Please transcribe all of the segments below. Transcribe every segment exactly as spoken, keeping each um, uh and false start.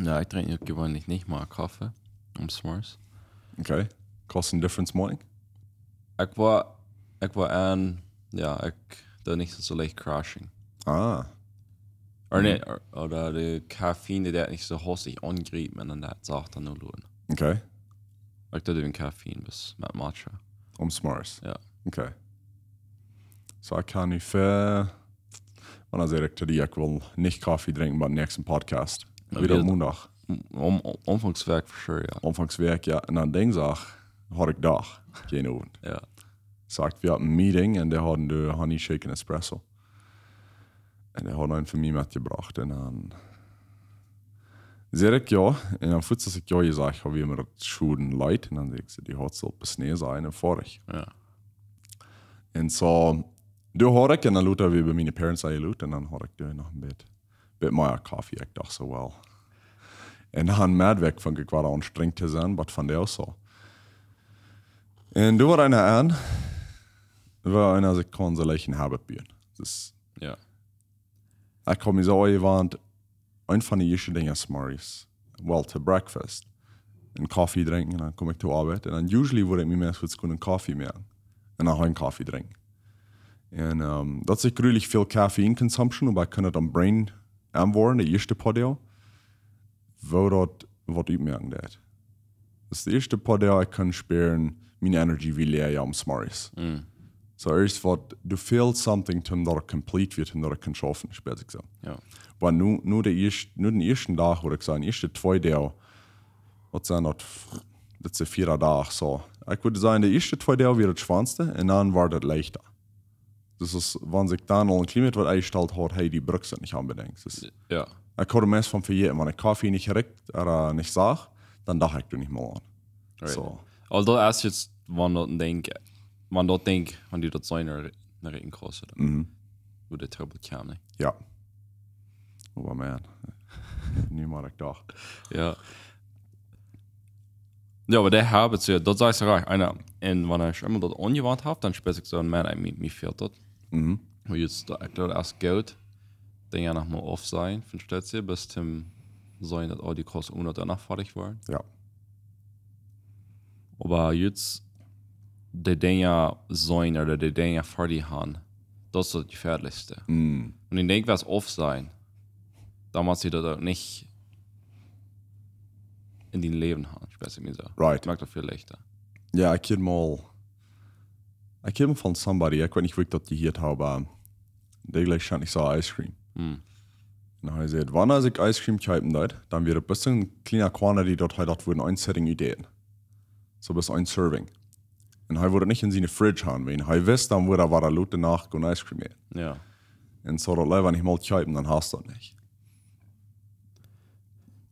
Jo, ekj drinkj uk jeweenlich nich mea Koffe om 's Morjes. Okay. Cause a difference morning? Ekj woa, ekj woa aun, jo, ekj doo nich soo leicht crashing. Ah, Ooda nä, ooda, ooda de Koffein, dee deit nich soo hastich aungriepen un dan daut sajcht dan nolooten. Okay. Ekj doo dän Koffein bloos met Matcha. Om 's Morjes. Jo. Okay. So, ekj kaun nu ver. Wan ekj saj, ekj well nich Koffe drinkjen biem näakjsten Podcast. Jo, Wada jo. Mondach. Om, om, Aunfangs Wäakj for sure, jo. Aunfangs Wäakj, jo. Un dan Dinjsdach haud ekj Dach, kjeene Owent. Jo. So, ekj wia opp een Meeting un dee hauden de Honey Shake un Espresso. Un dee hauden eenen fa mie metjebrocht. Un dan saj ekj jo. Un dan fuaz aus ekj jo jesajcht haud, wia mie daut scheen leet. Un dan saj ekj, dee haud soo besnäden un foadich. Jo. Un so, doa haud ekj, un dan lota wia bie miene parents enjeloden, un dan haud ekj doa noch een bät, bät mea Koffe, ekj docht soo, well. Un dan Meddach funk ekj wada aun strenj to sennen, waut von dee soo. Un doa wia eena aun, wia eena, see kunn soo leicht een habit buen. Dus, Jo. ekj haud mie soo aunjewant, eent von de ieeschte Dinja 's Morjes, well, to breakfast, een Koffe drinkjen, un dan kom ekj to Oabeit. Un dan usually wudd ekj mie meist fuaz een Koffe moaken. Un dan een Koffe drinkjen. Un, ähm, daut es grulich väl caffeine consumption, oba ekj kunn daut aum Brain aunwoaren, de ieeschte poa Doag. Woo daut waut utmoaken deit. Dus de ieeschte poa Doag, ekj kunn spieren, miene Energy wia leeja om 's Morjes. Mm. So, ieescht waut, du feelst something, toom daut ekj complete wia, toom daut ekj kunn schaufen, spieed ekj soo. Jo. Oba nu, nu de ieescht-, nu dän ieeschten Dach, wudd ekj sajen, ieeschte twee Doag, waut sent daut, daut es de vieede Dach, so. Ekj wudd sajen, de ieeschte twee Doag wia daut schwoaste, un dan woat daut leichta. Dus aus, wan sikj dan aul een kjlien bät waut enjestalt haud, hey, dee bruckt daut nich onbedinjt. Dus, Jo. ekj haud meist von vejäten, wan ekj Koffe nich rikj, ooda nich sach, dan docht ekj doa nich mea aun. Right. So. Aulsoo daut es nu, wan daut Dinkj, wan daut Dinkj, wan du daut soo een, een Räakjen kostet, Mhm. woo de Trubbel kjemt, nä? Jo. Oba man, nu mott ekj doch. Jo. Jo, oba dee Habits, jo, daut sajchst du rajcht. Eena, un wan ekj eemol daut aunjewant hab, dan spieed ekj soo, man, ekj, mie, mie fält daut. Mhm. Woo jie daut, ekj jleew, daut es goot, Dinja noch mol aufsajen, von Stetze, bat toom seenen, daut aul dee Kosten unja noch foadich woaren. Jo. Oba jie de Dinja seenen ooda de Dinja foadich haben, daut es daut jefäadlichste. Mm. Un ekj denkj, waut aufsajen, dan mott see daut uk nich en dien Läwen haben, spieed ekj mie soo. Right. Moakt daut väl leichta. Jo, ekj hab mol, ekj hab mol von somebody, ekj weet nich, woo ekj daut jehieet hab, oba dee jlikjt schient nich soo Ice Cream. Mm. Un hee säd, wan ekj Ice Cream kjeepen deed, dan wia daut bloos een kjliena Quantity, daut hee daut fa eene Sitting utdeit. So bloos een Serving. Un hee wudd daut nich en siene Fridge haben, wan hee wist, dan wudd hee wada lota Nacht gonen Ice Cream äten. Jo. Un soo daut leewa nich mol kjeepen, dan hast du daut nich.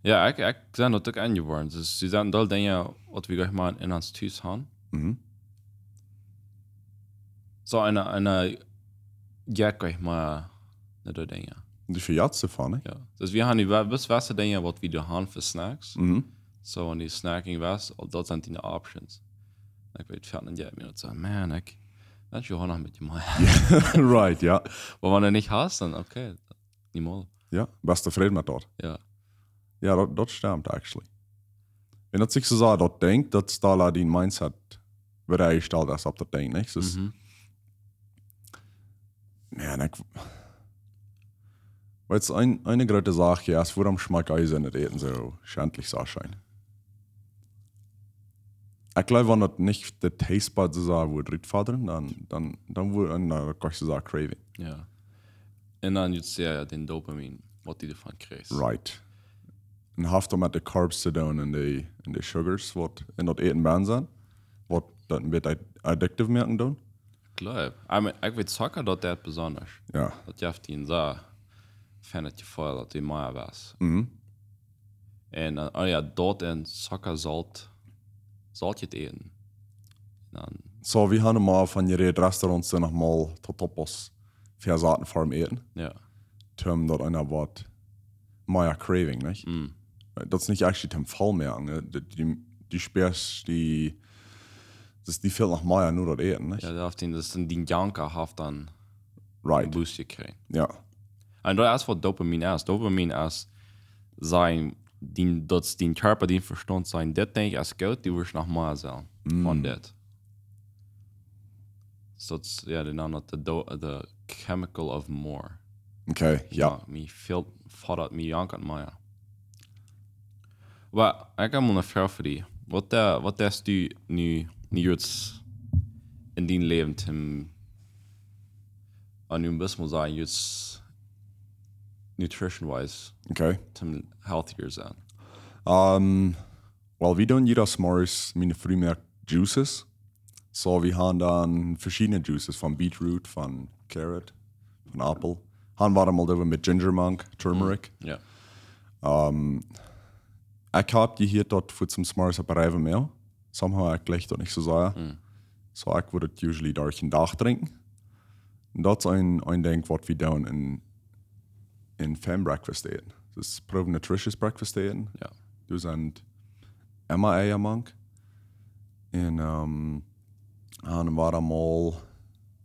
Jo, ekj, ekj sie daut uk aunjeworden. Dus see sent aul Dinja, waut wie, saj ekj mol, en ons Tus haben. Mhm. Soo een, een, jo, saj ekj mol, nä, dee Dinja. Dee vejatst du von, nä? Jo. Dus wie haben dee, bloos waut dee Dinja, waut wie doa haben fa Snacks. Mhm. Soo, wan dee Snacking wia, aul daut sent dee Options. Ekj weet, foaken, jo, mie daut soo, man, ekj, daut es jo noch een bät mea. Right, jo. Oba wan du nich hast, dan, okay, niemols. Jo, best tofräd met daut? Jo. Jo, daut, daut stemt, actually. Un daut sikj soo saj, daut denkjt, daut es daut aul dee Mindset, woo du jestalt best opp daut Dinkj, nich? Dus, Mhm. jo, un ekj, weetst, een, eene groote Sach, jo, es, wuarom schmakjt Ice en daut Äten soo schentlich soo scheen? Ekj jleew, wan daut nich de Taste Buds soo wudd rutfodren, dan, dan, dan wudd, dan, dan kjrichst du soo Craving. Jo. Un dan jie, jo, dän Dopamin, waut du doavon kjrichst. Right. Un haft daut met de Carbs to doonen un de, un de Sugars, waut en daut Äten bennen sent, waut daut een bät ad-, addictive moaken doonen? Ekj jleew. I mean, ekj weet, Zocka, daut deit besonda. Jo. Daut jeft dee een soo feinet Jefeel, daut du mea west. Mhm. Un dan, oh jo, daut en Zocka, Solt, Solt äten. Dan, Soo, wie haben mol von jerät, Restaurants sent noch mol Totopos vesaten fa daut Äten. jo. Toom daut eena woat mea Craving, nich? Mm. Daut es nich actually toom voll moaken, nä? Dee, dee, dee spieet dee, daut es, dee fält noch mea no daut Äten, nich? Jo, daut haft dee, daut es dee Janka haft dan Right. Boost jekjräajen. Jo. Un daut es waut Dopamin es. Dopamin es, saj, dien, daut dien Kjarpa, dien Vestaunt sajen: "Dit Dinkj es goot, du woascht noch mea sellen von dit." So daut, jo, dee nanen daut de, do- de chemical of more. Okay, jo. Jo, mie fält, foddat mie jankat mea. Oba ekj hab mol eene Froag fa die. Waut, äh, waut deist du nu, nu jetzt en dien Läwen, Tim, un nu best mol sajen, jetzt nutrition-wise, Okay. Tim healthier sennen? Ähm, well, wie doonen jieda Morjes, miene Fru moakt Juices. So, wie haben dan veschiedne Juices, von Beetroot, von Carrot, von Apel. Haben wie dan mol doa met Ginger mank, Turmeric. Jo. Ähm, ekj hab jehieet daut fa Tim Morjes opp Reiwen Mehl. Somehow, ekj jleich daut nich soo sea. So, ekj wudd daut usually derch dän Dach drinkjen. Un daut es een, een Dinkj waut wie doonen en, en fein Breakfast äten. Daut es proowen nutritious Breakfast äten. Jo. Doa sent emma Eia mank. Un, ähm, haben wie dan mol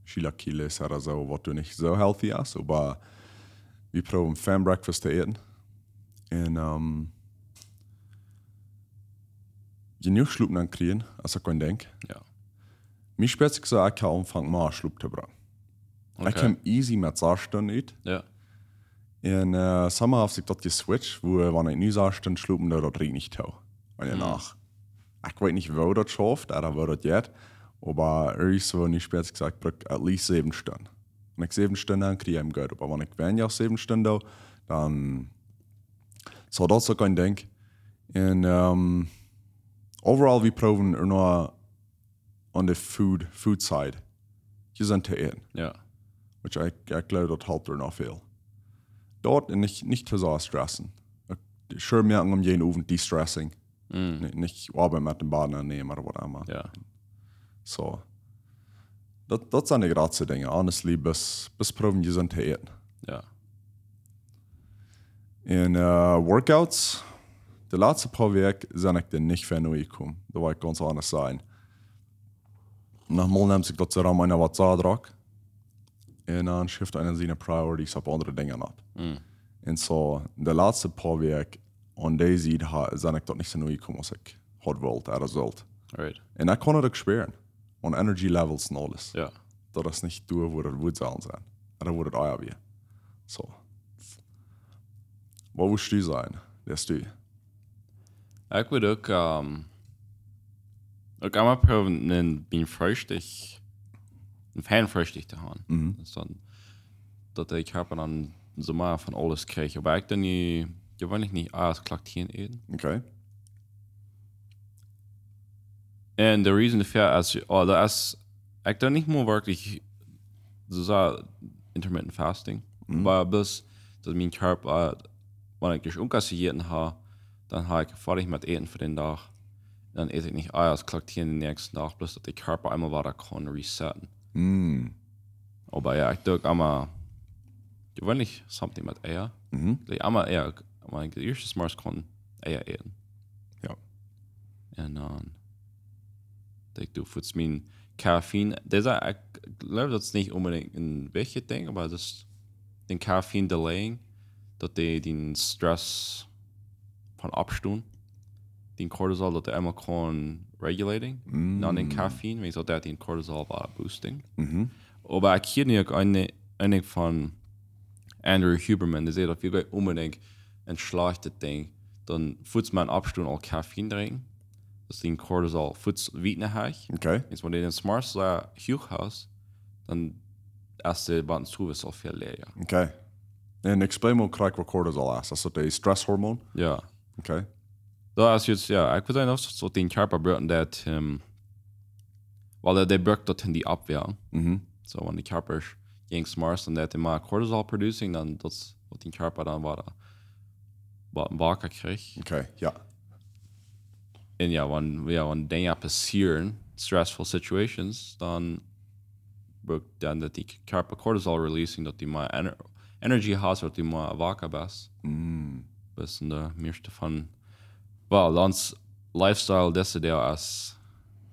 Chilaquiles ooda soo, waut doa nich soo healthy es, oba wie proowen fein Breakfast to äten. Un, ähm, jenuach Schlop dan kjrieen, es uk een Dinkj. Jo. Mie spieet sikj soo, ekj hab aunjefongen mea Schlop to brucken. Ekj Okay. kjeem easy met sass Stunden ut. Jo. Un, äh, somehow haft sikj daut jeswitcht, wua, wan ekj nu sass Stunden schlopen doo, daut rieekjt nich too. Enne Nacht. Ekj weet nich, woo daut schauft, ooda woo daut jeit. Oba irjentwoo nu spieet sikj soo, ekj bruck at least säwen Stunden. Wan ekj säwen Stunden han, kjrie ekj am goot. Oba wan ekj weinja aus säwen Stunden doo, dan, so daut es uk een Dinkj. Un, ähm, overall, wie proowen noch on the food, food side jesunt to äten. Jo. Which ekj, ekj jleew, daut halpt noch väl. Daut un nich, nich too sea stressen. Ekj, sure, mie om jeden Owent de-stressing. Nich, nich oabeiden met dän Bad nämen ooda waut emma. Jo. So. Daut, daut sent de jratste Dinja, honestly, bloos, bloos proowen jesunt to äten. Jo. Un, äh, Workouts, de latste poa Wäakj sie ekj doa nich väl nojekomen. Daut well ekj gaunz honest sajen. Noch mol nemt sikj daut soo rom, eena woat soo drock. Un dan schuft eena siene Priorities opp aundre Dinja auf. Un so, de latste poa Wäakj, aun dee Sied ha-, sie ekj doa nich soo nojekomen aus ekj haud wullt, ooda sullt. Right. Un ekj kunn daut uk spieren. Aun Energy Levels un aules. Jo. Daut es nich doa, wua daut wudd sellen sennen. Ooda wua daut ea wia. So. Waut wurscht du sajen? Deist du? Ekj wudd uk, ähm, uk emma proowen een, een Freestikj, een fein Freestikj to haben. Daut dan, daut ekj hab dan soo mea von aules kjrieech. Oba ekj doo nu, jeweenlich nich aules Klock tieen äten. Okay. Un de reason doafäa es, oh, daut es, ekj doo nich mea werkjlich soo sea intermittent fasting. Oba bloos daut mien Kjarpa, wan ekj ieescht Unkas jejäten hab, dan hab ekj foadich met Äten fa dän Dach. Un dan ät ekj nich aules Klock tieen dän näakjsten Dach, bloos daut de Kjarpa eemol wada kaun resetten. Oba jo, ekj doo uk emma, jeweenlich something met Eia. Like, emma Eia, wan ekj ieescht Morjes kaun Eia äten. Jo. Un dan, ekj doo fuaz mien Caffeine. Daut es, ekj jleew, daut es nich onbedinjt een wichtjet Dinkj, oba daut es dän Caffeine delaying, daut dee dän Stress von oppstonen. Dän Cortisol, daut dee eemol kaun regulating. Nich dän Caffeine, wan ekj soo daut dän Cortisol wea boosting. Oba ekj hia nu uk een, een Dinkj von Andrew Huberman, dee säd, daut wia goanich onbedinjt een schlajchtet Dinkj, dan fuaz met oppstonen aul Caffeine drinkjen. Daut es dän Cortisol fuaz wiet no hooch. Okay. Wan du dän Smart sea huach hast, dan es de Bandensuvis aul väl läaja. Okay. Un explain mol krakjt waut Cortisol es. Es daut een Stresshormon? Jo. Okay. Daut es just, jo, ekj wudd sajen, daut es waut dän Kjarpa brukt, daut, ähm, well, dee, dee brukt daut en dee Aufwehr. So, wan de Kjarpa es jäajen Smart un dee haft mea Cortisol producing, dan daut es waut dän Kjarpa dan wada, wada waka kjricht. Okay, jo. Un jo, wan, jo, wan Dinja passieren, stressful situations, dan brukt dan daut dee Kjarpa Cortisol releasing, daut du mea ener-, Energy hast, daut du mea waka best. Best en de mieeschte von, well, ons Lifestyle, dise Deel es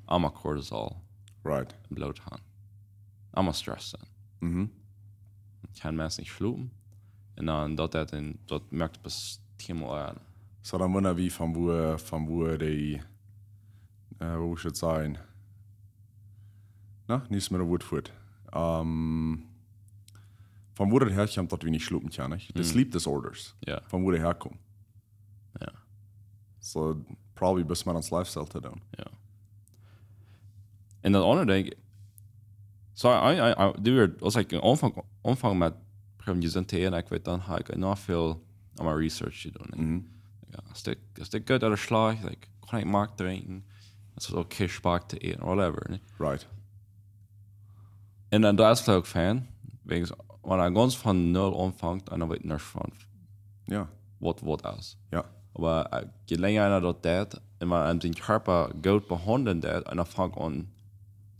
emma Cortisol Right. em Bloot haben. Emma Stress sennen. Ekj kaun meist nich schlopen. Un dan daut, daut, un daut moakt bloos tieenmol, äh, So, dan wunda wie von wua, von wua dee, äh, woo wudd ekj daut sajen? Na, nich mea een Wuat fa daut. Ähm, von wua daut häakjemt, daut wie nich schlopen kjennen, nich? De sleep disorders. Jo. Von wua dee häakjemt. Jo. So, probably bloos met ons lifestyle to doonen. Jo. En daut aundre Dinkj, so, I, I, I, dee wia, aus ekj aunfunk, aunfunk met Prem Jezente, en ekj weet, dan haud ekj noch väl aun mien research jedonen, nich? Mhm. Jo, es dit, es dit goot ooda schlajcht, like, kaun ekj Malkj drinkjen, es daut okay, Spakj to äten, whatever, nich? Right. En dan, daut es uk fein, wäajen, wan eena gaunz von null aunfangt, un dan weet eena nich von, Jo. waut, waut es. Jo. Oba, äh, je lenja eena daut deit, un wan eena sienen Kjarpa goot behaundlen deit, un dan fangt aun,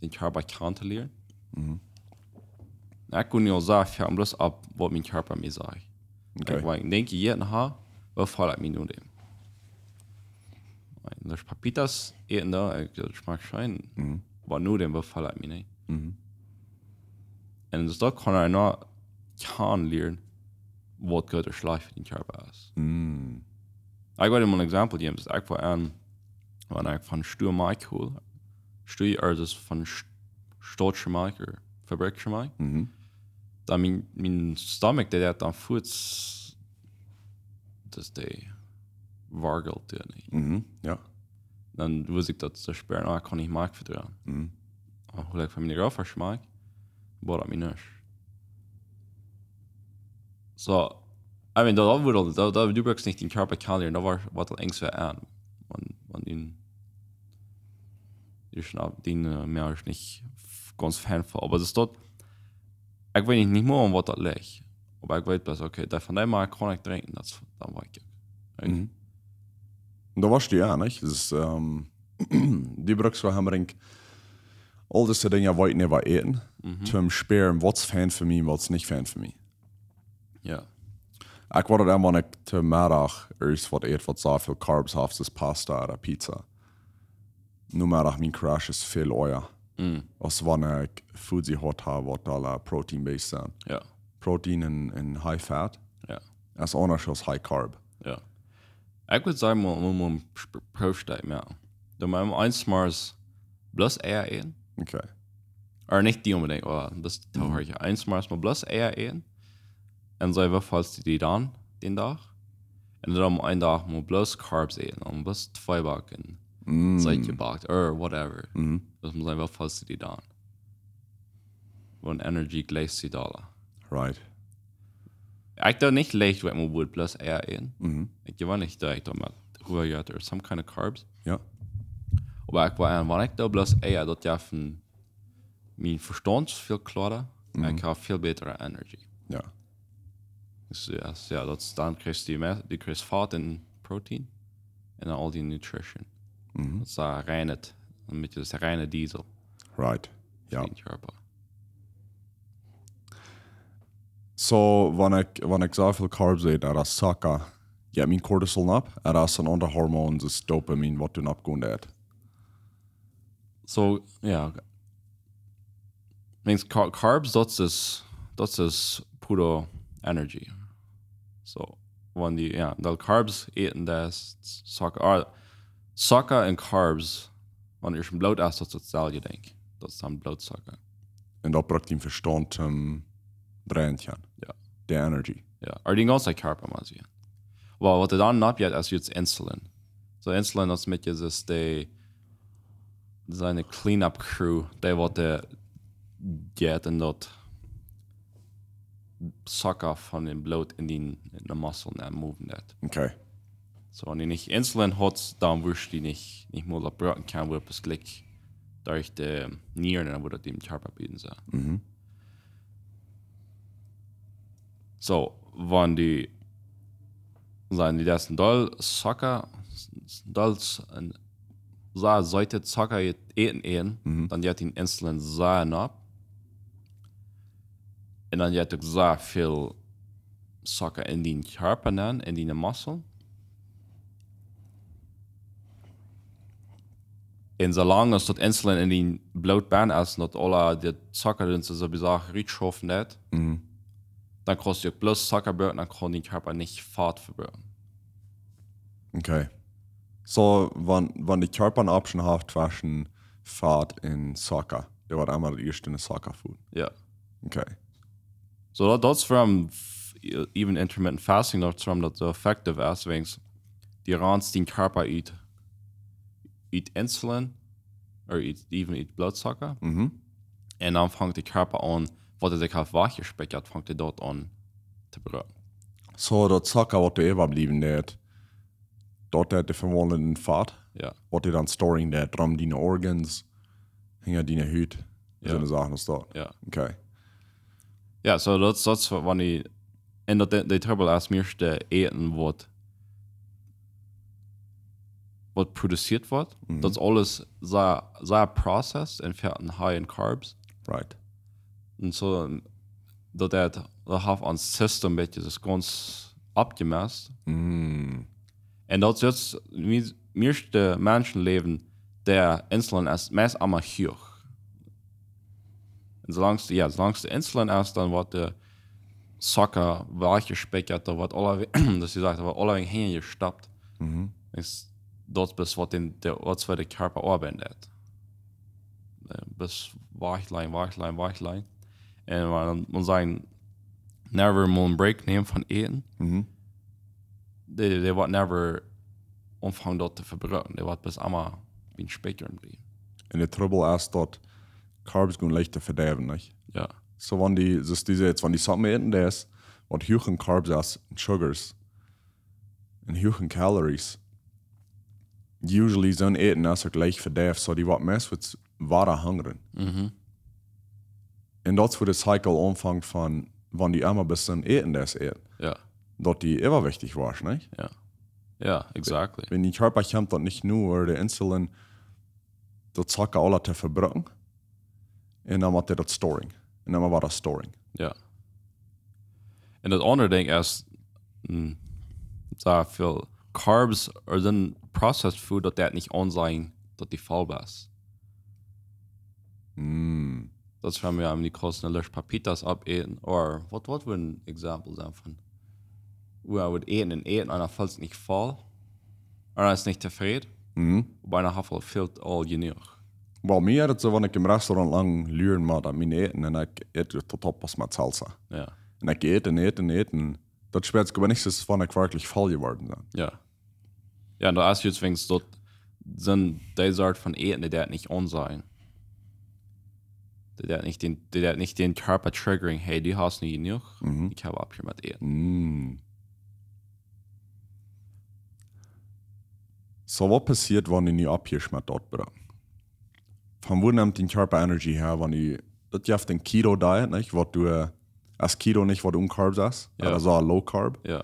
sienen Kjarpa kjanen to lieren. Mhm. Ekj kaun nich sajen, jo, bloos opp waut mien Kjarpa mie sajcht. Okay. Ekj, wan ekj denkj, jo, na, woo feel ekj mie nu dan? Wan ekj Papitas äten doo, ekj, daut schmakjt scheen. Mhm. Oba nu dan, woo feel ekj mie, nä? Mhm. En daut kaun eena noch kjanen lieren, waut goot ooda schlajcht fa dän Kjarpa es. Mhm. Ekj well mol een Exempel jäwen. Daut ekj wia aun, wan ekj von Stua Malkj hol, Stua, ooda daut von St-, Stootje Malkj, ooda Fabrikje Malkj, Mhm. dan mien, mien Stomach, dee haud dan fuaz, daut dee wargelt, jo, nich? Mhm. Jo. Dan wist ekj daut to spieren, ah, ekj kaun nich Malkj vedroagen. Mhm. Oba wan ekj von miene Grootvaschmakj, boah, daut mie nuscht. So, I mean, daut, daut wudd, daut, daut, du bruckst nich dän Kjarpa kjanen lieren, daut wia, waut daut enjst wia aun. Wan, wan dee, dee schnap, dee, äh, mea es nich f-, gaunz fein fa. Oba daut es daut, ekj weet nich, nich mea aun waut daut licht. Oba ekj weet bloos, okay, daut von dee Malkj kaun ekj drinkjen, daut es, dan weet ekj. Mhm. Un daut wia daut, jo, nich? Daut es, ähm, du bruckst fa Hammering aul dise Dinja weeten äwa äten, Mhm. toom spieren, waut es fein fa mie, waut es nich fein fa mie. Jo. Ekj wull daut emma, wan ekj to Meddach ieescht waut äte, waut soo väl Carbs haft, aus Pasta ooda Pizza. Nomeddach mien Crash es väl hoaja. Mm. Aus wan ekj Foods jehieet hab, waut aula protein-based sent. Jo. Protein un, un high fat. Jo. Es aundasch aus high carb. Jo. Ekj wudd sajen, mol, mol, mol een Sp-, Proowstekj moaken. Dan mol eent zemorjes bloos Eia äten. Okay. Ooda nich dee onbedinjt, oba daut es Mhm. tohorich. Eent zemorjes mol bloos Eia äten. Un see, woo feelst du die dan, dän Dach? Un dan mol eenen Dach mol bloos Carbs äten, un bloos Tweeback un Mm. Seet jebackt, or whatever. Mhm. Daut mott sennen, woo feelst du die dan? Wan Energy jlikjst du doa. Right. Ekj doo nich leicht, wan ekj mol bloos Eia äten. Mhm. Ekj doo nich direkt doamet Kohlenhydrate or some kind of carbs. Jo. Oba ekj weet, wan ekj doo bloos Eia, daut jeft mien, mien Vestaunt väl kloara. Mhm. Ekj hab väl bätre Energy. Jo. Dus jo, jo, daut es, dan kjrichst du mea, du kjrichst Fat un Protein un dan aul dee Nutrition. Mhm. Daut es, äh, reinet, een bät daut reine Diesel Right. Jo. fa dän Kjarpa. So, wan ekj, wan ekj soo väl Carbs äte, ooda Zucka, jeit mien Cortisol nopp, ooda es een aundret Hormon, daut es Dopamin, waut dan oppgonen deit. So, jo. Means ca-, Carbs, daut es, daut es pure Energy. So, wan du, jo, dan Carbs äten, daut es Zucka, ah, Zucka un Carbs, wan du em Bloot hast, daut es daut selwje Dinkj. Daut es dan Blootzucka. Un daut brukt dien Vestaunt toom dreien. Jo. De Energy. Jo, ooda dän gaunzen Kjarpa mott sennen. Oba waut dan nopp jeit, es Insulin. So Insulin, daut es met dee, daut es de, siene Cleanup Crew, dee waut de, jeit un daut Zucka von dän Bloot en dee, en de Muskeln moven deit. Okay. So, wan du nich Insulin hast, dan woascht du nich, nich mol daut brucken kjennen, woascht bloos jlikj derch de Nieren, dan woat daut dän Kjarpa buten sennen. Mhm. So, wan du, wan du daut een doll Zucka, doll s-, een sea seetet Zucka äten, äten, Mhm. dan jeit dien Insulin sea nopp. Un dan jeit uk sea väl Zucka en dien Kjarpa nenn, en diene Muskeln. Un soo lang aus daut Insulin en dien Bloot benn es, un daut aula dee Zucka, dee soo, soo aus jie sajen, rutschaufen deit, Mhm. dan kaust du uk bloos Zucka brucken, dan kaun dien Kjarpa nich Fat vebrennen. Okay. So, wan, wan de Kjarpa ne option haft tweschen Fat un Zucka, dee woat emma daut ieeschte no Zucka foten. Jo. Okay. So daut, daut es wuarom f- even intermittent fasting, daut es wuarom daut soo effective es, wäajens du raunst dien Kjarpa ut, ut insulin, or ut, even ut Bloodzucka. Mhm. Un dan fangt de Kjarpa aun, waut hee sikj haft wajchjespikjat, fangt hee daut aun to brucken. So, daut Zucka waut doa äwabliewen deit, daut deit dee vewaundlen en Fat. Jo. Waut dee dan storing deit, rom diene Organs, hinja diene Hut, Jo. soone Sachen aus daut. Jo. Okay. Jo, so daut, daut es wan dee, un daut de, de Trubbel es mieeschte Äten waut, waut produziert woat. Mhm. Daut es aules sea, sea processed un fäa high in carbs. Right. Un so, daut, daut, daut haft ons System een bät, daut es gaunz oppjemest. Mm. Un daut es, mie- mieeschte Menschen läwen, de Insulin es meist emma huach. Un soo lang, jo, soo lang de Insulin es, dan woat de Zucka wajchjespikjat, daut woat aule, daut es jesajcht, daut woat aule hinjastoppt. Mhm. Es daut, bes waut de, de, waut fa de Kjarpa oabeiden deit. Eh, Bes wajch lajen, wajch lajen, wajch lajen. Un wan, wan see never mol een Break nämen von äten, Mhm. dee, dee woat never aunfangen daut to vebrucken. Dee woat bes emma bie een Spikjren bliewen. Un de Trubbel es daut Carbs gonen leicht to vedeiwen, nich? Jo. So, wan dee, soo aus du sajchst, wan dee something äten deist, waut huach en Carbs es, en Sugars, un huach en Calories, usually soon Äten es uk leicht vedeift, so dee woat meist waut wada hungren. Mhm. Un daut es wua de Cycle aunfangt von, wan dee emma bes soon Äten deist äten. Jo. Daut dee äwawichtich woat, nich? Jo. Jo, exactly. Wan dee Kjarpa kjemt daut nich nu, ooda de Insulin, daut Zucka aula to vebrucken. Un dan woat dee daut storing. Un dan woat daut storing. Jo. Un daut aundre Dinkj es, mm, soo väl Carbs ooda soon processed food, daut deit nich aunseenen daut dee voll es. Mm. Daut es, wan wie aun dee Kost ne Lust Papitas oppäten, or waut, waut wudd een Example sennen von, wua wie äten un äten un dan feelt sikj nich voll, un dan es nich tofräd, Mhm. oba dan haft hee väl aul jenuach. Well, mie jeit daut soo, wan ekj em Restaurant lang luren mott aun mien Äten un ekj ät daut toop met Salsa. Jo. Un ekj ät un ät un ät un daut spieet sikj oba nich soo, aus wan ekj werkjlich voll jeworden sie. Jo. Jo, un daut es jrod wäajens daut sent dee Sort von Äten, dee deit nich aunseenen. Dee deit nich dän, dee deit nich dän Kjarpa triggering, hey, du hast nu jenuach, Mhm. ekj hab oppjehieet met äten. Mm. So, waut passieet, wan du nu opphiescht met daut brucken? Von wua nemt dien Kjarpa Energy häa, wan du, daut jeft een Keto Diet, nich? Waut du, eh, es Keto nich waut un Carbs es? Jo. Ooda soo low carb? Jo.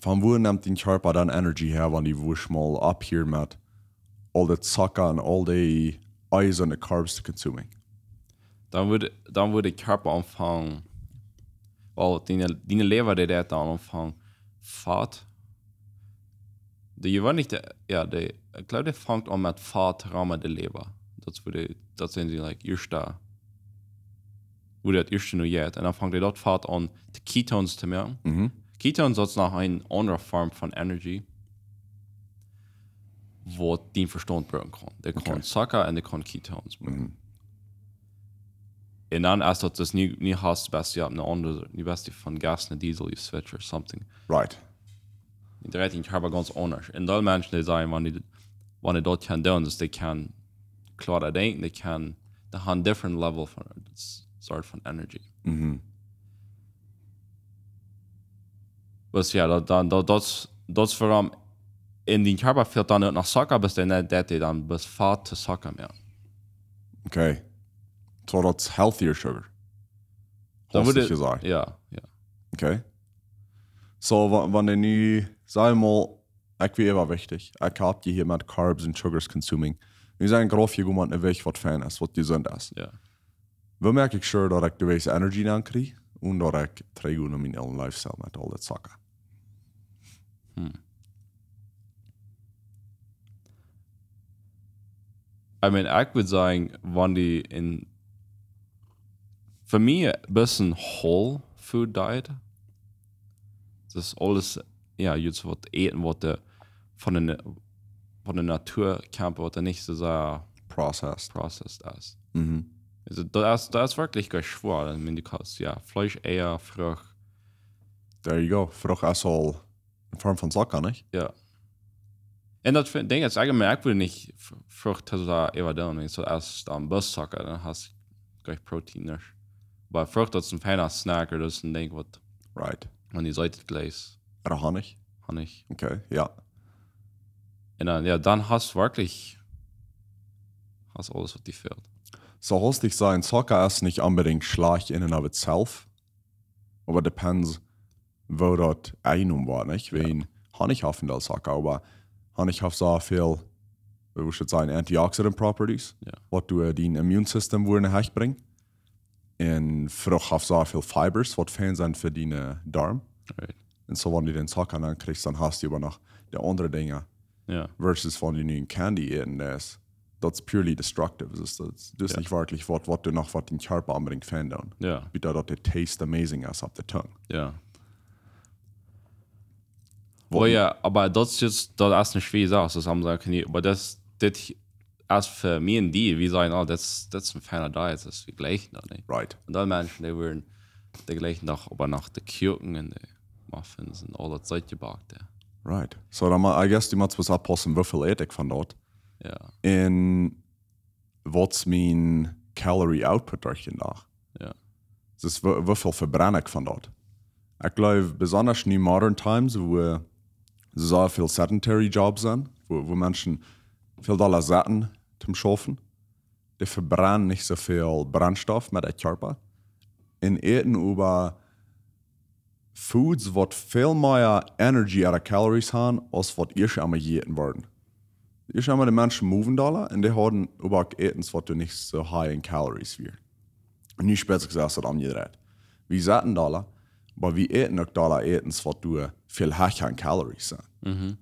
Von wua nemt dien Kjarpa dan Energy häa, wan du wurscht mol opphieren met aul daut Zucka un aul dee Eisen un Carbs to consuming? Dan wudd, dan wudd de Kjarpa aunfangen, well, dee, dee Lewa, dee deit dan aunfangen Fat. Dee jeweenlich, dee, jo, dee, ekj jleew, dee fangt aun met Fat rom de Lewa. Daut es wua dee, daut sent dee, like, ieeschte, wua daut ieeschte no jeit. Un dan fangt dee daut Fat aun, de Ketones to moaken. Mhm. Ketones, daut es noch eene aundre Form von Energy, waut dien Vestaunt brucken kaun. Dee kaun Okay. Zucka un dee kaun Ketones brucken. Mhm. Un dan es daut dus nu, nu hast du best, jo, een aundret, nu best du von Gas no Diesel, you switch or something. Right. Dee dreit dän Kjarpa gaunz aundasch. Un dee Menschen, dee sajen, wan dee, wan dee daut kjennen doonen, daut dee kjennen kloara denkjen, dee kjennen, dee haben different level von, sort von Energy. Mhm. Bes jo, daut, dan, daut, daut, daut es wuarom en dien Kjarpa fält dan uk noch Zucka, bes dan, daut dee dan bes Fat to Zucka moaken. Okay. So, daut es healthier sugar. Dan Hast du wudd, jesajcht. Jo, jo. Okay. So, wa-, wan dee nu, saj wie mol, ekj wia äwawichtich. Ekj hab hia met Carbs un Sugars consuming. Nu sie ekj rauf jegonen met een Jewicht waut fein es, waut jesunt es. Jo. Woo moak ekj sure daut ekj de Weis Energy dan kjrie un daut ekj trigj no mien oolen Lifestyle met aul daut Zucka? Hmm. I mean, ekj wudd sajen, wan dee en, fa mie een bät whole food diet, daut aules ja, jut waut äten, waut de, von de, von de Natua kjemt, waut doa nich soo sea Processed. processed es. Mhm. Also, daut es, daut es werkjlich goa schwoa. I mean, du kaust, ja, Fleesch, Eia, Frucht. There you go. Frucht es aul eene Form von Zucker, nich? Ja. Un daut fin-, Dinkj es eejentlich, ekj wudd nich F-, Frucht soo sea äwadoonen, wan du daut es dan bloos Zucker, dan hast du goa Protein, nich? Oba Frucht, daut es een feina Snack, daut es een Dinkj waut, Right. wan du seetst, jlikj. Ooda Honich. Honich. Okay, ja. Un dan, ja, dan hast du werkjlich, hast aules waut die fält. So, hast du jesajcht, Zucker es nich onbedinjt schlajcht in and of itself. Oba depends, woo daut enjenomen woat, nich? Wan Honich haft een Deel Zucker, oba Honich haft soo väl, wie should say, antioxidant properties, Ja. waut du, äh, dien Immunsystem wudden hechbrinjen. Un Frucht haft soo väl Fibers, waut fein sent fa dien, äh, Darm. Right. Un so, wan du dän Zucker dan kjrichst, dan hast du oba noch de aundre Dinja. Ja. Versus wan du nu een Candy äten deist, daut es purely destructive. Daut es, daut es Ja. nich werkjlich waut, waut du noch waut dien Kjarpa onbedinjt fein doonen. Ja. Wiels daut de taste amazing es opp de Tung. Ja. Oh ja, oba daut es just, daut es eene schwoare Sach, daut haben sie uk nich, oba daut, dit es fa mie een Deal, wie sajen, oh, daut es, daut es een feina Diet, daut wie jlikjen daut nich. Right. Un dan Menschen, dee wudden, dee jlikjen doch oba noch de Kuaken un de Muffins un aul daut Seet jebackt, ja. Right. So, dan, ma-, I guess, du motst bloos oppaussen, woo väl ät ekj von daut. Ja, Un waut es mien calorie output derch dän Dach? ja. Daut es, woo, woo väl vebrenn ekj von daut? Ekj jleew, besonda nu modern times, wua soo väl sedentary jobs sent, wua, wua Menschen väl dolla sitten toom schaufen, dee vebrennen nich soo väl Brennstoff met äa Kjarpa. Un äten äwa foods, waut väl mea energy ooda calories haben, aus waut ieescht emol jejäten worden. Ieescht emol de Menschen moven dolla un dee hauden äwa uk Ätens, waut doa nich soo high in calories wia. Nu spieet sikj daut omjedreit. Wie sitten dolla, oba wie äten uk dolla Ätens, waut doa väl hecha en calories sent. Mhm.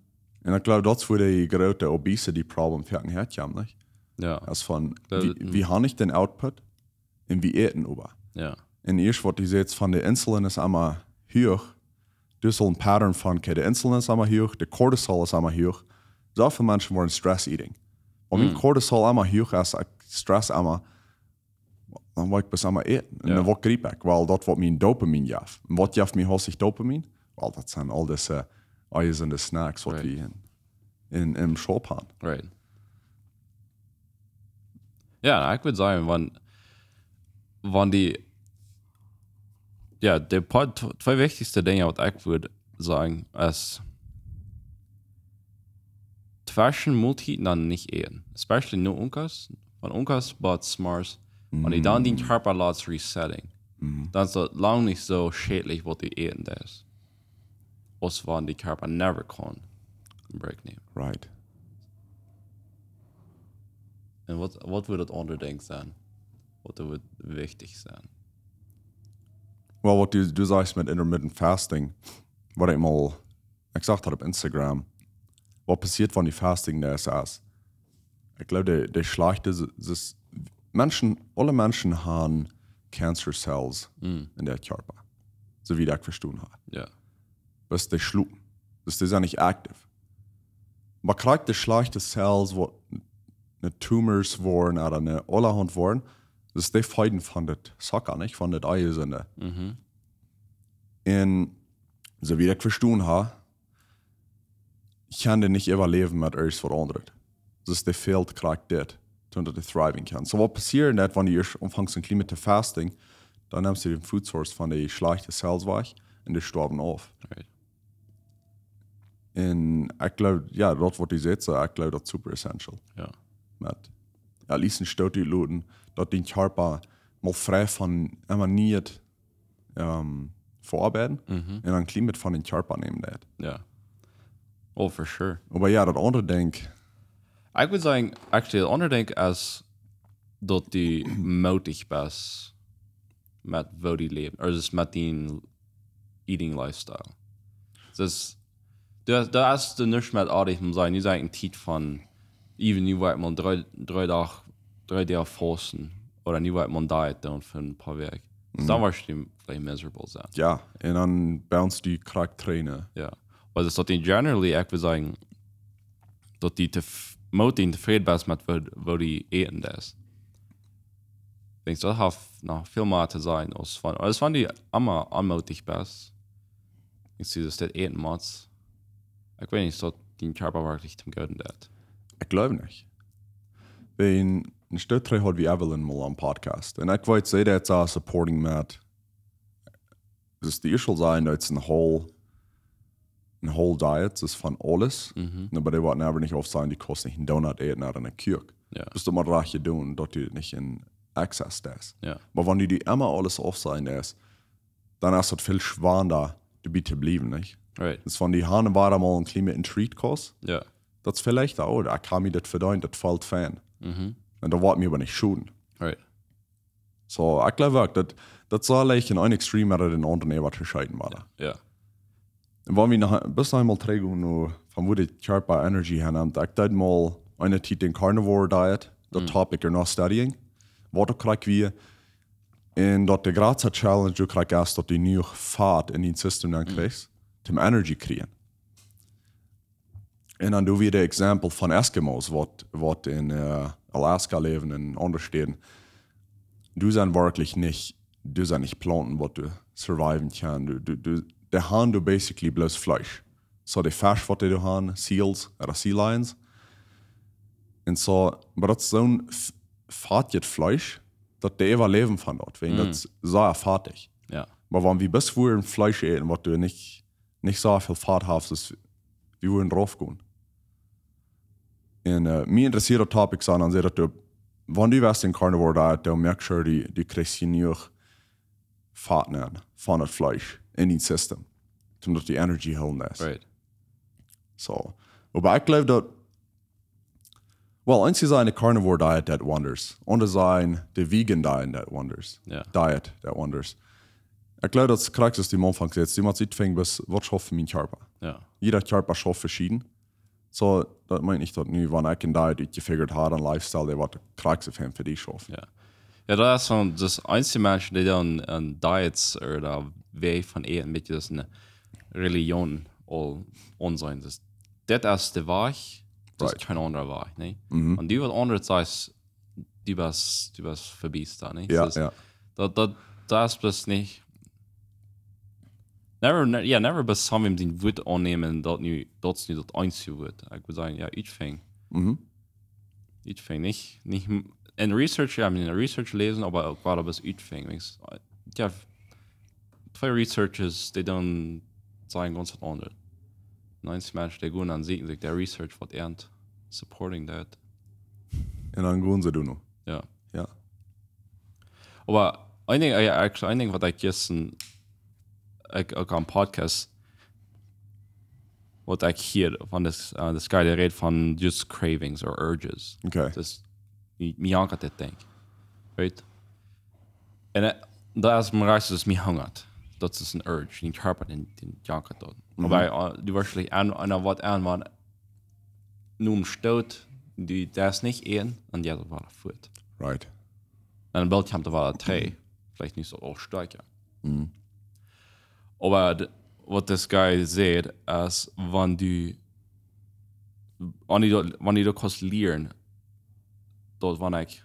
Un ekj jleew, daut es wua de groote obesity problem fa een häakjemt, nich? Ja. Daut es von, Daut wie, es, mm. Wie haben nich dän Output un wie äten äwa. Ja. Un ieescht waut du sajchst von de insulin es emma huach, du hast een Pattern von, okay, de insulin es emma huach, de cortisol es emma huach. Soo väl Menschen woaren stress eating. Wan mien Mm. Cortisol emma huach es, ekj stress emma, dan woa ekj bloos emma äten. Un Ja. dan waut kjrie ekj? Well, daut waut mie Dopamin jeft. Un waut jeft mie haustich Dopamin? Well, daut sent aul dise, aul dise Snacks, waut Right. wie en, en, em Shop haben. Right. Ja, ekj wudd sajen, wan, wan die, ja, de poa, tw-, twee wichtichste Dinja, waut ekj wudd sajen, es tweschen Moltieden dan nich äten. Especially no Unkas, von Unkas bat Smars, wan du dan dien Kjarpa latst resetting, Mhm. dan es daut lang nich soo schädlich, waut du äten deist. Aus wan dien Kjarpa never kaun een Break nämen. Right. Un waut, waut wudd daut aundre Dinkj sennen? Waut wudd wichtich sennen? Well, waut du, du sajchst met intermittent fasting, waut ekj mol, ekj sach daut opp Instagram. Waut passieet, wan du fasting deist, es, ekj jleew, de, de schlajchte, s-, s-, Menschen, aule Menschen haben cancer cells Mm. en äa Kjarpa. Soo wiet ekj vestonen hab. Ja. Bat dee schlopen. Daut dee sent nich aktiv. Oba krakjt de schlajchte cells, waut ne tumors woaren ooda ne allerhaunt woaren, daut dee feeden von daut Zucker, nich? Von daut Eia sent. Mhm. Un soo wiet ekj vestonen hab, kjennen dee nich äwaläwen met irjent waut aundret. Daut dee fält krakjt dit, toom daut dee thriving kjennen. So waut passieet daut, wan du ieescht aunfangst een kjlien bät to fasting, dan nemst du de food source von de schlajchte cells wajch un dee stoawen auf. Right. Un ekj jleew, jo, daut waut du sajchst, so, ekj jleew daut es super essential. Ja. Met, jo, liesen Stoot utloten, daut dien Kjarpa mol frie von emma nieet, ähm, veoabeiden Mhm. un dan kjlien bät von dien Kjarpa nämen deit. Ja. Oh, for sure. Oba jo, daut aundre Dinkj, Ekj wudd sajen, actually, daut aundre Dinkj es daut du mootich best met woo du läwst, ooda daut es met dien eating lifestyle. Daut, daut es dan nich met aundasch, mau sajen, nu sie ekj eene Tiet von, even nu woa ekj mol dree, dree Doag, dree Doag fausten, ooda nu woa ekj mol een Diet doonen fa een poa Wäakj. So, dan woascht du veleicht miserable sennen. jo, un dan bounce du krakjt Tränen. Ja. Oba daut es daut die generally, ekj wudd sajen, daut du tef-, moot un tofräd best met waut, waut du äten deist. Ekj denkj, daut haft noch väl mea to sajen, aus wan, aus wan du emma onmootich best. Ekj see, daut äten mottst. Ekj weet nich, daut dien Kjarpa werkjlich toom Gooden deit. Ekj jleew nich. Wan, een Stoot trigj haud wie Evelyn mol aum Podcast. Un ekj weet, see deit sea supporting met. Dus die ieescht sajen, daut es een whole, een whole diet, daut es von aules. Mhm. Oba dee woat never nich aufsajen, du kaust nich een Donut äten ooda een Kuak. Jo. Daut es mau rajcht jedonen, daut du nich en excess deist. Jo. Oba wan du die emma aules aufsajen deist, dan es daut väl schwanda, doabie to bliewen, nich? Right. Dus wan du hia un doa mol een kjlien bät een treat kaust, Jo. daut es veleicht, oh, ekj kaun mie daut vedeenen, daut felt fein. Mhm. Un daut woat mie oba nich schoden. Right. So, ekj jleew uk, daut, daut saul leicht en een extreme ooda en aundren äwa to scheiden woaren. Jo. Un wan wie noch, bloos noch eemol trigj gonen no, von wua de Kjarpa Energy häanemt. Ekj deed mol eene Tiet dän Carnivore Diet, daut Mm. topic ea noch studying. Waut uk krakjt wia, un daut de jratste Challenge uk krakjt es, daut du jenuach Fat en dien System dan Mm. kjrichst, toom Energy kjrieen. Un dan doo wie de Example von Eskimos, waut, waut en, äh, Alaska läwen un aundre Städen. Doa sent werkjlich nich, doa sent nich Plaunten, waut doa surviven kjennen. Du, du, du, dee haben doa basically bloos Fleesch. So de Fesch, waut dee doa haben, Seals ooda Sea Lions. Un so, oba daut es soon f-, fatjet Fleesch, daut dee äwaläwen von daut. Wan Mm. daut es sea fatich. Jo. Oba wan wie bloos wudden Fleesch äten, waut doa nich, nich sea väl Fat haft, es, wie wudden rauf gonen. Un, äh, mie interessieet daut Topic soo, dan sajcht daut, wan du west en Carnivore Diet, dan make sure du, du kjrichst jenuach Fat nenn von daut Fleesch en dien System, om daut die Energy hoolen deit. Right. So. Oba ekj jleew daut, well, eenje sajen de Carnivore Diet deit wonders. Aundre sajen de Vegan Diet deit wonders. Jo. Diet deit wonders. Ekj jleew daut es krakjt aus du aum Aunfank sajchst, du motst utfinjen, waut schauft fa mienen Kjarpa. Jo. Jieda Kjarpa schauft veschieden. So, daut meent nich daut nu, wan ekj een Diet utjefigurt hab, een Lifestyle, dee waut krakjt soo fein fa die schauft. Jo. Jo, daut es von, daut eenje Menschen, dee dan aun Diets ooda Wäaj von äten, een bät aus eene Religion aul aunseenen. Dus dit es de Wajch, daut Right. es kjeen aundra Wajch, nä? Mhm. Un du waut aundret sajchst, du best, du best vebie doa, nä? Jo, Dus jo. daut, daut, daut es bloos nich. Never, ne, jo, never best soo wäm sien Wuat aunnämen, daut nu, daut es nu daut eensje Wuat. Ekj wudd sajen, jo, utfinjen. Mhm. Utfinjen, nich, nich m-, en Research, jo, en Research läsen, oba uk wada bloos utfinjen. Weens, jo, twee Researchers, dee dan sajen gaunz waut aundret. Un eenje Menschen, dee gonen dan seenen sikj de Research, waut ea supporting daut. Un dan gonen see doa no. Jo. Jo. Oba een Dinkj, jo, actually, een Dinkj waut ekj jistren, ekj, uk aum Podcast, waut ekj hia von dis, äh, dis guy, dee rät von just cravings or urges. Okay. Dus, mie, mie jankat dit Dinkj. Right? Un, äh, daut es mie rajcht, daut mie hungat. Daut es een urge, dien Kjarpa, dee, dee jankat daut. Mhm. Oba, äh, du woascht veleicht aun, aun waut aun, wan nu stoot, du, daut es nich een, un jo, daut woat fuat. Right. Un een Bät kjemt doa wada trigj. Veleicht nich soo aul stoakja. Mhm. Oba d-, waut dis guy sajcht, es, wan du, wan du daut, wan du daut kaust lieren, daut wan ekj,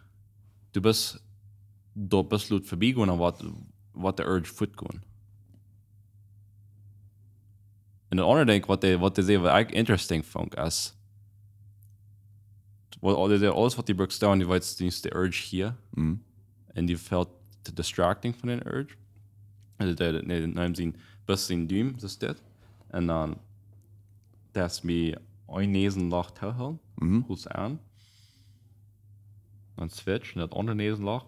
du best, daut best lot vebie gonen, waut, waut de urge fuat gonen. Un daut aundre Dinkj, waut dee, waut dee säd, waut ekj interesting funk, es, waut, dee säd, aules waut du bruckst doonen, du weetst, du hast de urge hia. Mhm. Un du felt to distracting von dän urge. Un dee, dee, dee nemt sien, bloos sien Dume, daut es dit. Un dan, daut es mie een Näsenloch toohoolen, Mhm. hoolst aun. Dan switch no daut aundre Näsenloch,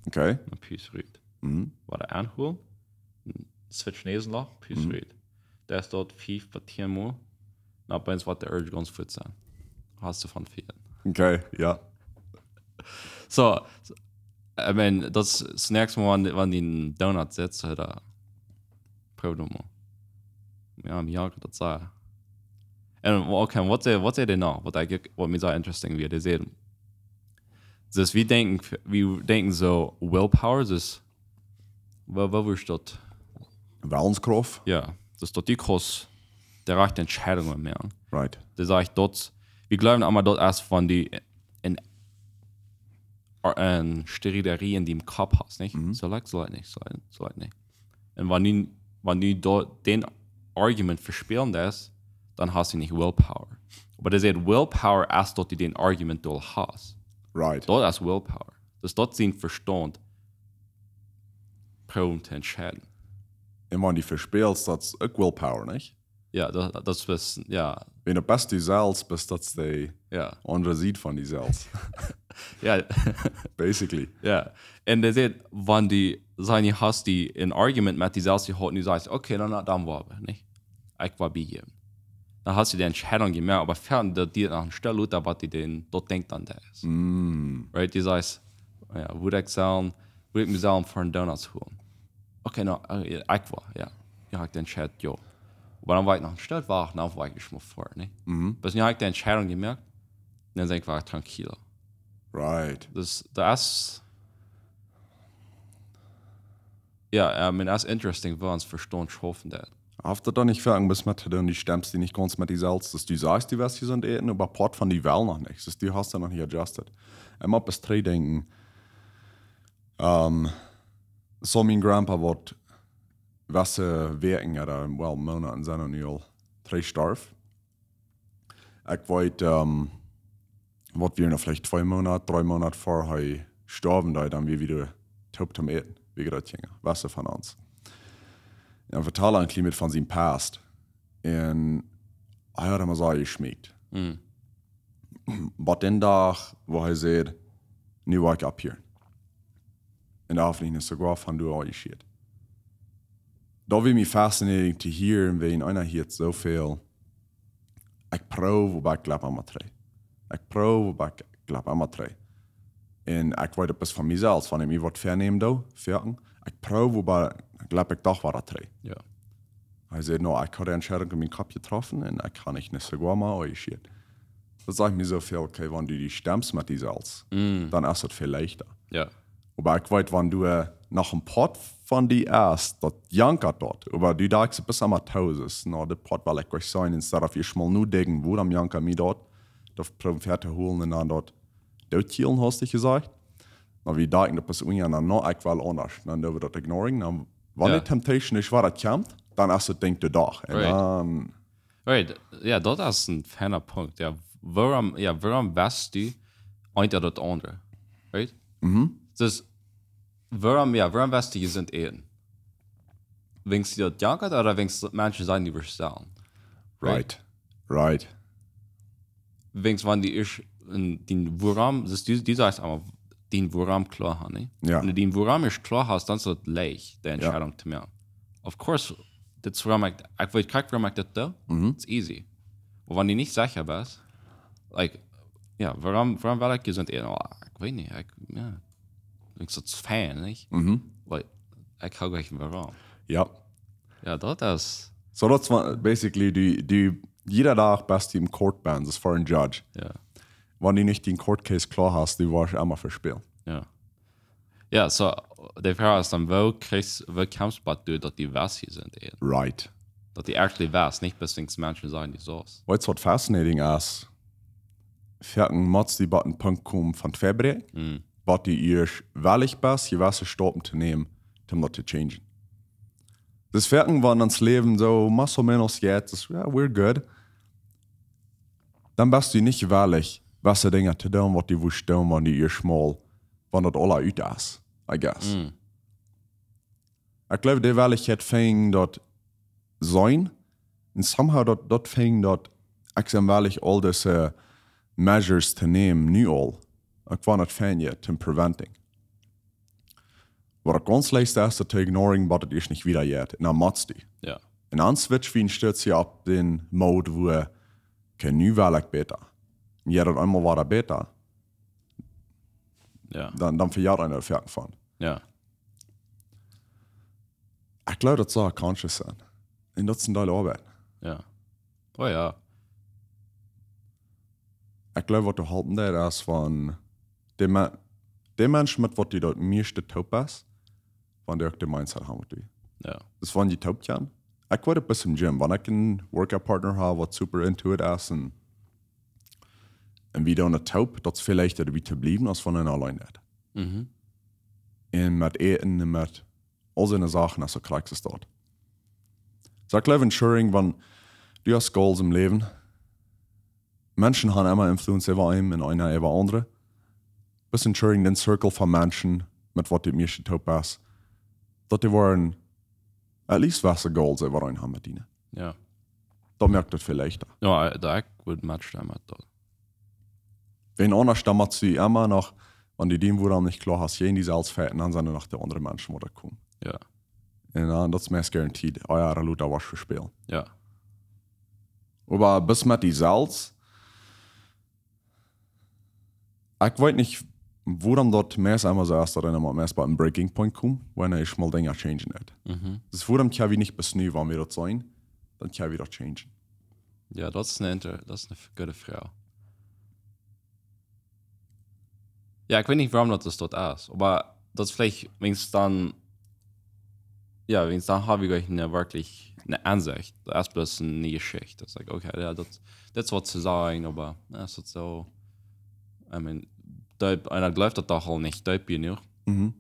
Okay. dan pust rut. Mhm. Wada aunhoolen, switch Näsenloch, pust Mhm. rut. Daut es daut fiew bat tieen Mol. Na, opp eemol woat de urge gaunz fuat sennen. Hast du von väl. Okay, jo. So, I mean, daut es daut näakjste Mol, wan, wan du een Donut sitst, ooda proow daut mol. Jo, mie jankat daut sea. Un, okay, waut säd, waut säd dee noch? Waut ekj, waut mie soo interesting wia, dee säd, dus wie denkjen, wie denkjen soo willpower, dus, woo, woo wurscht daut? Wellenskraft. Jo, dus daut du kaust de rajchte Entscheidungen moaken. Right. Dee sajcht, daut, wie jleewen emma, daut es von die en, en Striederie en dien Kopp hast, nich? Soo leicht, soo leicht nich, soo leicht, soo leicht nich. Un wan du, wan du daut, dän Argument vespälen deist, dan hast du nich Willpower. Oba dee sajcht, Willpower es daut du dän Argument doll hast. Right. Daut es Willpower. Dus daut sien Vestaunt proowen to entscheiden. Un wan du vespälst, daut es uk Willpower, nich? Jo, daut, daut es, jo. Wan du best du selfst, best daut de Jo. aundre Sied von die selfst. Jo, Basically. jo. Un dee sajcht, wan du soo hast du en Argument met die selfst jehaut, un du sajchst, okay, dan, dan woa wie, nich? Ekj woa biejäwen. Dan hast du de Entscheidunk jemoakt, oba ver daut die noch een Stel luta, waut die dän, daut denkjt aun daut es. Right, du sajchst, jo, wudd ekj sellen, wudd ekj mie sellen fa een Donuts holen. Okay, no, äh, ekj woa, jo. Jo, ekj entscheid, jo. Oba dan woa ekj noch een Stel wachten, dan woa ekj mol foaren, nich? Bat nu hab ekj de Entscheidunk jemoakt, dan sie ekj tranquilo. Right. Dus daut es, jo, I mean, daut es interesting, woo ons Vestaunt schaufen deit. Haft daut dan nich foaken waut met to doonen, du stemmst die nich gaunz met die selfst, daut du sajchst, du west jesunt äten, oba Poat von die well noch nich. Dus du hast daut noch nich adjusted. Un mott best trigj denkjen, ähm, soo mien Grandpa, waut wesse Wäakjen ooda, well, Moonaten sent nu aul trigj jestorwen. Ekj weet, ähm, waut wia noch veleicht twee Moonat, dree Moonat ver hee stoawen deed, dan wia wie toop toom Äten, wie jrod Kjinja, wesse von ons. Un dan vetald hee een kjlien bät von sien past. Un hee haud emma soo jeschmicht. Bat dän Dach, wua hee säd, nu woa ekj opphieren. Un doa haft nich soogoa von doa aul jeschieet. Daut wia mie fascinating to hieren, wan eena hieet soo väl. Ekj proow, oba ekj jleep emma trigj. Ekj proow, oba ekj jleep emma trigj. Un ekj weet daut bloos von mie selfst, wan ekj mie waut vänäm doo, foaken, ekj proow, oba jleep ekj doch wada trigj. Jo. Hee säd, no, ekj haud de Entscheidunk en mienen Kopp jetroffen un ekj kaun nich, nich soogoa mea, oh shit. Daut sajcht mie soo väl, okay, wan du die stemmst met die selfst, dan es daut väl leichta. Jo. Oba ekj weet, wan du, äh, noch een Poat von die es, daut jankat daut. Oba du denkjst, bat emma too es, no, dit Poat well ekj nich seenen, instead of ieescht mol nodenkjen, wuarom jankat mie daut, daut proowen väa to hoolen un dan daut dootkjielen, hast du jesajcht. No, wie denkjen, daut es unja, no, no, ekj well aundasch. Dan doo wie daut ignoring. Dan, wan Jo. de temptation es, waut daut kjemt, dan es daut Dinkj de Dach. Un Right. dan, Right, jo, daut es een feina Punkt. Jo, wuarom, jo, wuarom west du eent ooda daut aundre? Right? Dus, wuarom, jo, wuarom west du jesunt äten? Wiels die daut jankat ooda wiels Menschen sent, die bestalen? Right. Right. Wiels wan du ieescht en dien wuarom, dus du, du sajchst emma, dien wuarom kloa haben, nä? Jo. Wan du dien wuarom ieescht kloa hast, dan es daut leicht, de Entscheidunk to moaken. Of course, daut es wuarom ekj, ekj weet krakjt wuarom ekj daut doo. It's easy. Oba wan du nich secha best, like, jo, wuarom, wuarom well ekj jesunt äten? Oh, ekj weet nich, ekj, jo, ekj, daut es fein, nich? Like, ekj hab nich wuarom. Jo. Jo, daut es, So, daut es wa-, basically, du, du, jieda Dach best du em Court, best du fa een Judge. jo. Wan du nich dien Court Case kloa hast, du woascht emma vespälen. Jo. Jo, so, de Froag es dan, woo kjrichst, woo kjemst bat du, daut du west jesunt äten? Right. Daut du actually west, nich bloos Menschen sajen, du saust. Weetst, waut fascinating es? Foaken motst du bat een Punkt komen von Tweiebräakjen, bat du ieescht wellich best, jewesse Stappen to nämen, om daut to changen. Dus foaken, wan ons Läwen soo más o menos jeit, dus, jo, we're good, dan best du nich wellich, jewesse Dinja to doonen, waut du wurscht doonen, wan du ieescht mol, wan daut aula ut es, I guess. Ekj jleew, dee Wellichkjeit finjen daut sennen, un somehow daut, daut finjen daut ekj sie wellich aul dise measures to nämen, nu aul. Ekj woa daut finjen, to preventing. Waut uk gaunz leicht es, daut to ignoring, waut et ieescht nich wieda jeit. Un dan motst du. Jo. Un dan switch wie een Stootje opp dän Mode, wua, okay, nu well ekj bäta. Un jeit daut eemol wada bäta, Jo. dan, dan vejat eena foaken von. Jo. Ekj jleew, daut saul conscious sennen. Un daut es een Deel Oabeit. Jo. Oh jo. Ekj jleew, waut doa halpen deit, es wan de Me-, de Menschen, met waut du daut mieeschte toop best, wan dee uk de Mindset haben waut du. Jo. Dus wan du toop kjennen, Ekj woa daut best em Gym, wan ekj een Workout Partner hab, waut super into it es un, un wie doonen daut toop, daut es väl leichta doabie to bliewen, aus wan eena auleen deit. Mhm. Un met Äten un met aul soone Sachen, aus soo krakjt es daut. Soo, ekj jleew, ensuring, wan du hast Goals em Läwen, Menschen haben emma Influence äwa eenem un eena äwa aundre. Best ensuring dän Circle von Menschen, met waut du mea toop best, daut dee woaren at least waut Goals äwa eenem haben met diene. Jo. Daut moakt daut väl leichta. Jo, daut, ekj wudd metstemmen met daut. Wan aundasch, dan motst du emma noch, wan du dien Wuarom nich kloa hast, jäajen die selfst fighten, dan sent doa noch de aundre Menschen, waut doa komen. Jo. Un dan, daut es meist guaranteed. Oh jo, daut lot daut waut vespälen. Jo. Oba best met die selfst, ekj weet nich, wuarom daut meist emol soo es, daut eena mott meist bie een breaking point komen, wan eena ieescht mol Dinja changen deit. Mhm. Daut es wuarom kjenn wie nich best nu, wan wie daut seenen, dan kjenn wie daut changen. Jo, daut es eene inter-, daut es eene f-, goode Froag. Jo, ekj weet nich, wuarom daut es, daut es. Oba daut es veleicht, wan dan, jo, wan dan hab ekj nich werkjlich eene Aunsecht. Daut es bloos eene Jeschicht. Daut es like, okay, jo, daut, daut es waut to sajen, oba, jo, es daut soo? I mean, deep, eena jleeft daut doch aul nich deep jenuach. Mhm.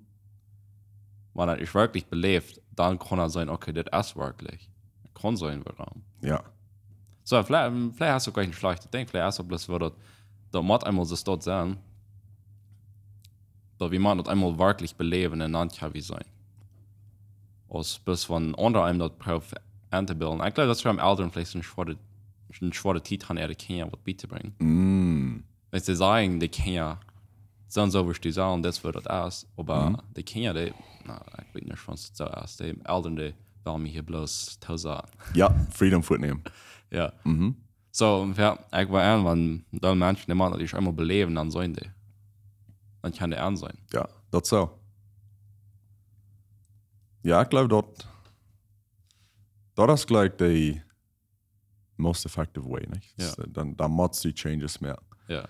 Wan eena daut ieescht werkjlich beläft, dan kaun eena sajen, okay, daut es werkjlich. Kaun sajen, wuarom. Jo. Soo, veleicht, veleicht es daut goanich een schlajchtet Dinkj, veleicht es daut bloos, woo daut, daut mott eemol soo daut sennen, daut wie motten daut eemol werkjlich beläwen un dan kjenn wie seenen. Aus bloos wan aundre eenem daut proowen entobilden. Ekj jleew, daut es fa Elren veleicht eene schwoare, eene schwoare Tiet, äare Kjinja waut beitobrinjen. Mm. Wan see sajen, de Kjinja sent soo, woo see sent, daut es woo daut es. Oba Mhm. de Kjinja, dee, na, ekj weet nich, wan daut soo es. De Elren, dee wellen mie hia bloos tosajen. Jo, freedom wajchnämen. Jo. Mhm. Soo, jo, ekj wull aun, wan dee Menschen, dee motten daut ieescht eemol beläwen, dan seenen dee. Dan kjennen dee aunseenen. Jo, daut soo. Jo, ekj jleew daut, daut es jlikj de most effective way, nich? Jo. Daut, dan, dan motst du changes moaken. Jo.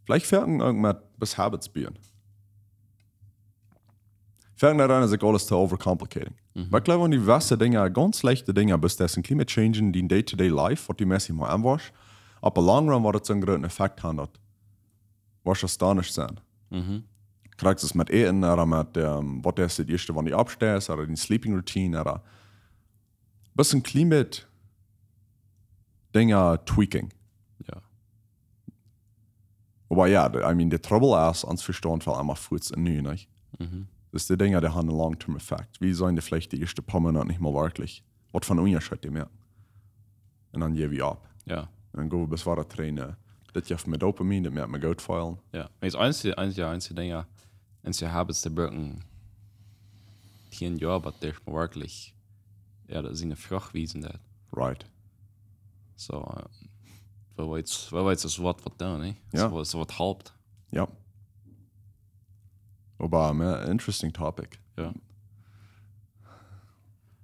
Veleicht foaken uk met best habits buen. Foaken daut eena sikj aules too overcomplicating. Mhm. Oba ekj jleew, wan du jewesse Dinja, gaunz leichte Dinja, best daut een kjlien bät changen, dien day-to-day life, waut du meist mol aunwoascht, opp de long run woat daut soon grooten Effekt haben, daut woascht astonished sennen. Mhm. Krakjt soo met Äten, ooda met, ehm, waut es daut ieeschte, wan du oppsteist, ooda dien sleeping routine, ooda best een kjlien bät Dinja tweaken. Jo. Oba jo, de, I mean, de Trubbel es, ons Vestaunt well emma fuaz un nu, nich? Mhm. Daut es de Dinja, dee haben een long-term Effekt. Wie seenen dee veleicht de ieeschte poa Moonat nich mol werkjlich waut von Unjascheet dee moaken. Un dan jäw wie opp. Jo. Un dan go wie best wada trainen. Daut jeft mie Dopamin, daut moakt mie goot feelen. Jo. Daut es eent, eent, jo, eent Dinja, eent Habits to brucken, tieen Joa, oba daut es werkjlich, jo, daut es eene Frucht wiesen daut. Right. Soo, ehm, woo weet, woo weet es waut, waut dan, nich? Jo. Soo, soo waut halpt. Jo. Oba, ehm, interesting topic. Jo.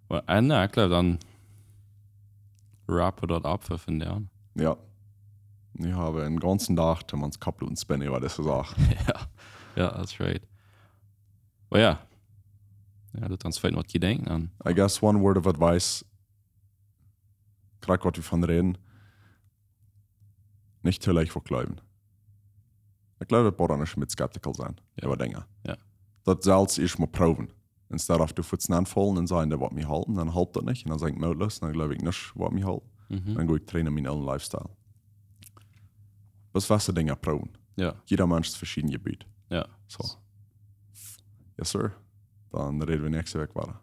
Well, un jo, ekj jleew, dan wrappen wie daut opp fa vondoag. Jo. Nu haben wie een gaunzen Dach, om ons Kopp to spinnen äwa dise Sach. Jo. Jo, that's right. Well, jo. Jo, lot ons weeten, waut jie denkjen, dan. I guess one word of advice, krakjt waut wie von räden, nich too leicht waut jleewen. Ekj jleew, daut Born es met skeptical sennen, Jo. äwa Dinja. Jo. Daut selfst ieescht mol proowen. Instead of du fuaz nenfaulen un sajen, daut woat mie halpen, dan halpt daut nich. Un dan sie ekj mootloos, dan jleew ekj nich, woat mie halpen. Mhm. Dan go ekj trainen mienen oolen Lifestyle. Daut es waut de Dinja proowen. Jo. Jieda Mensch es veschieden jebut. Jo. Soo. Yes, sir. Dan räden wie näakjste Wäakj wada.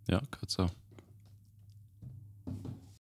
Jo, goot soo.